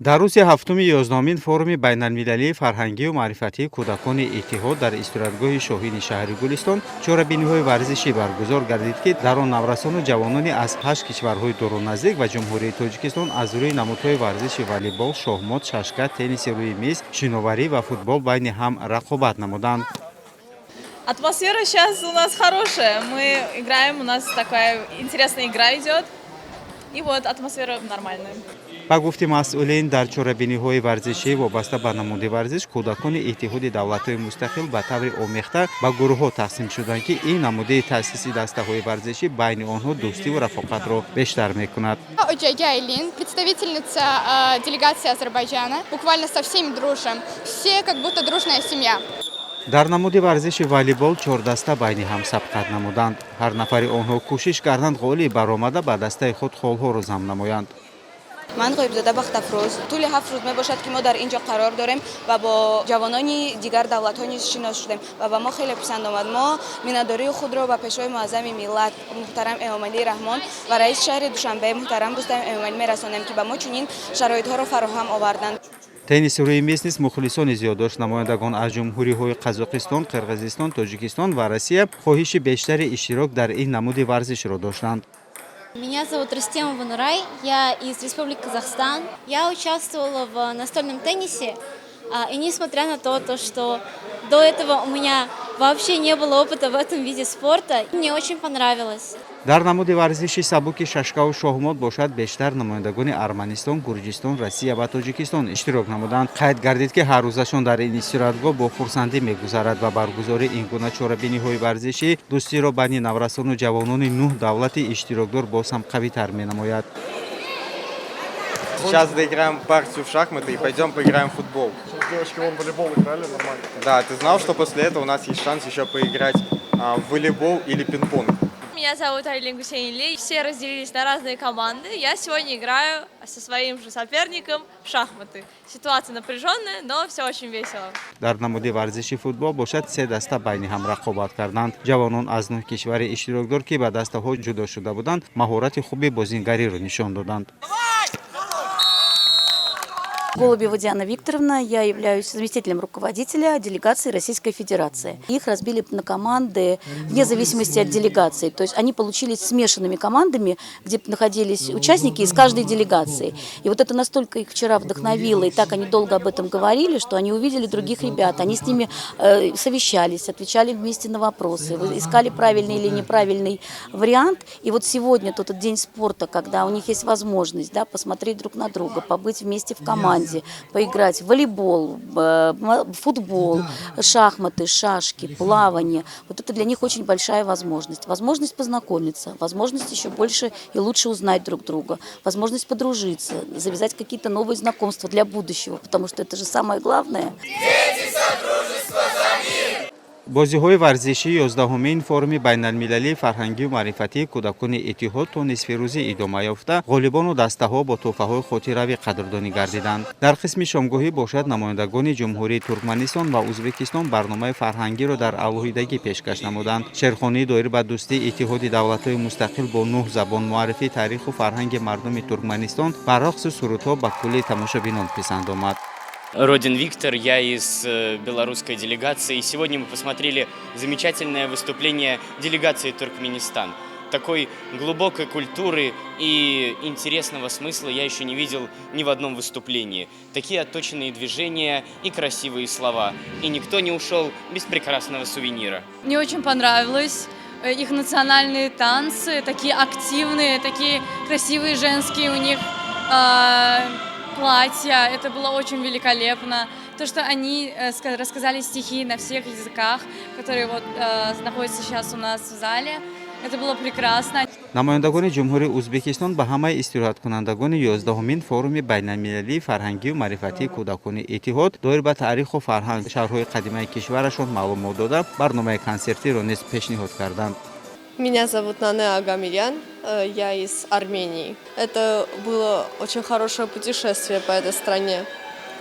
Дар рӯзи ҳафтуми 11-умин форуми байналмилалии фарҳангию маърифатии кӯдакони Иттиҳод дар истироҳатгоҳи Шоҳини шаҳри Гулистон чорабиниҳои варзишӣ баргузор гардид, ки дар он наврасону ҷавонони аз ҳашт кишварҳои дуру наздик ва Ҷумҳурии Тоҷикистон аз рӯи намудҳои варзиши волейбол, шоҳмот, шашка, тенниси рӯи миз, шиноварӣ ва футбол байни ҳам рақобат намуданд. Атмосфера сейчас у нас хорошая. Мы играем, у нас такая интересная игра идет. И вот атмосфера нормальная. Ба гуфти масъулин, дар чорабиниҳои варзишӣ вобаста ба намуди варзиш кӯдакони Иттиҳоди Давлатҳои Мустақил ба таври омехта ба гурӯҳҳо тақсим шуданд, ки ин намуди таъсиси дастаҳои варзишӣ байни онҳо дӯстиву рафоқатро бештар мекунад. Оджайга Айлин, представительница делегации Азербайджана. Буквально со всеми дружим. Все как будто дружная семья. Дар намуди варзиши волейбол чор даста байни ҳам сабқат намуданд. Ҳар нафари онҳо кӯшиш карданд ғолиб баромада, ба дастаи худ холҳоро зам намоянд. Ман Ғоибзода Бахтафрӯз. Тӯли 7 рӯз мебошад, ки мо дар ин ҷо қарор дорем ва бо ҷавонони дигар давлатҳо низ шинос шудем ва ба мо хеле писанд омад. Мо миннатдории худро ба Пешвои муаззами миллат муҳтарам Эмомалӣ Раҳмон ва раиси шаҳри Душанбе муҳтарам Рустам Эмомалӣ мерасонем, ки ба мо чунин шароитҳоро фароҳам оварданд. Тенниси рӯи миз низ мухлисони зиёд дошт. Намояндагон аз ҷумҳуриҳои Қазоқистон, Қирғизистон, Тоҷикистон ва Россия хоҳиши бештари иштирок дар ин намуди варзишро доштанд. Меня зовут Рустемова Нурай, я из Республики Казахстан. Я участвовала в настольном теннисе, и несмотря на то, что до этого у меня вообще не было опыта в этом виде спорта, мне очень понравилось. Дар намуди варзиши сабуки шашкаву шоҳмот бошад, бештар намояндагони Арманистон, Гурҷистон, Россия ва Тоҷикистон иштирок намуданд. Қайд гардид, ки ҳар рӯзашон дар ин истироҳатгоҳ бо хурсандӣ мегузарад ва баргузории ин гуна чорабиниҳои варзишӣ дӯстиро байни наврасону ҷавонони нӯҳ давлати иштирокдор боз ҳам қавитар менамояд. Сейчас доиграем партию в шахматы и пойдем поиграем в футбол. Сейчас девочки вон в волейбол играли нормально. Да, ты знал, что после этого у нас есть шанс еще поиграть в волейбол или пинг-понг? Меня зовут Айлин Гусейнли. Все разделились на разные команды. Я сегодня играю со своим же соперником в шахматы. Ситуация напряженная, но все очень весело. Дар намуди варзиши футбол бошад, се даста байни ҳам рақобат карданд. Ҷавонон аз нӯҳ кишвари иштирокдор, ки ба дастаҳо ҷудо шуда буданд, маҳорати хуби бозингариро нишон доданд. Голубева Диана Викторовна, я являюсь заместителем руководителя делегации Российской Федерации. Их разбили на команды вне зависимости от делегации. То есть они получились смешанными командами, где находились участники из каждой делегации. И вот это настолько их вчера вдохновило, и так они долго об этом говорили, что они увидели других ребят, они с ними совещались, отвечали вместе на вопросы, искали правильный или неправильный вариант. И вот сегодня тот день спорта, когда у них есть возможность, да, посмотреть друг на друга, побыть вместе в команде, поиграть в волейбол, футбол, шахматы, шашки, плавание. Вот это для них очень большая возможность. Возможность познакомиться, возможность еще больше и лучше узнать друг друга, возможность подружиться, завязать какие-то новые знакомства для будущего, потому что это же самое главное. Бозиҳои варзишии 11-умин форуми байналмилалии фарҳангию маърифатии кӯдакони Иттиҳод то нисфирӯзӣ идома ёфта, ғолибону дастаҳо бо тӯҳфаҳои хотиравӣ қадрдонӣ гардиданд. Дар қисми шомгоҳӣ бошад, намояндагони Ҷумҳурии Туркманистон ва Ӯзбекистон барномаи фарҳангиро дар алоҳидагӣ пешкаш намуданд. Шеърхонии доир ба дӯстии Иттиҳоди Давлатҳои Мустақил бо нӯҳ забон, муаррифии таъриху фарҳанги мардуми Туркманистон ва рақсу сурудҳо ба кулли тамошобинон писанд омад. Родин Виктор, я из белорусской делегации. И сегодня мы посмотрели замечательное выступление делегации Туркменистан. Такой глубокой культуры и интересного смысла я еще не видел ни в одном выступлении. Такие отточенные движения и красивые слова. И никто не ушел без прекрасного сувенира. Мне очень понравилось их национальные танцы, такие активные, такие красивые женские у них платья. Это было очень великолепно. То, что они рассказали стихи на всех языках, которые вот находятся сейчас у нас в зале, это было прекрасно. Намояндагони Ҷумҳурии Ӯзбекистон ба ҳамаи истироҳаткунандагони 11-умин форуми байналмилалии фарҳангию маърифатии кӯдакони Иттиҳод доир ба таъриху фарҳанг, шаҳрҳои қадимаи кишварашон маълумот дода, барномаи консертиро низ пешниҳод карданд. Меня зовут Нане Агамирян, я из Армении. Это было очень хорошее путешествие по этой стране.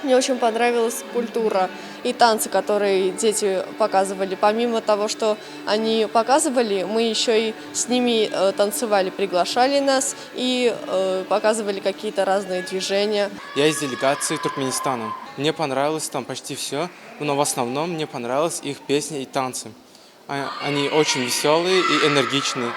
Мне очень понравилась культура и танцы, которые дети показывали. Помимо того, что они показывали, мы еще и с ними танцевали, приглашали нас и показывали какие-то разные движения. Я из делегации Туркменистана. Мне понравилось там почти все, но в основном мне понравились их песни и танцы. Они очень веселые и энергичные.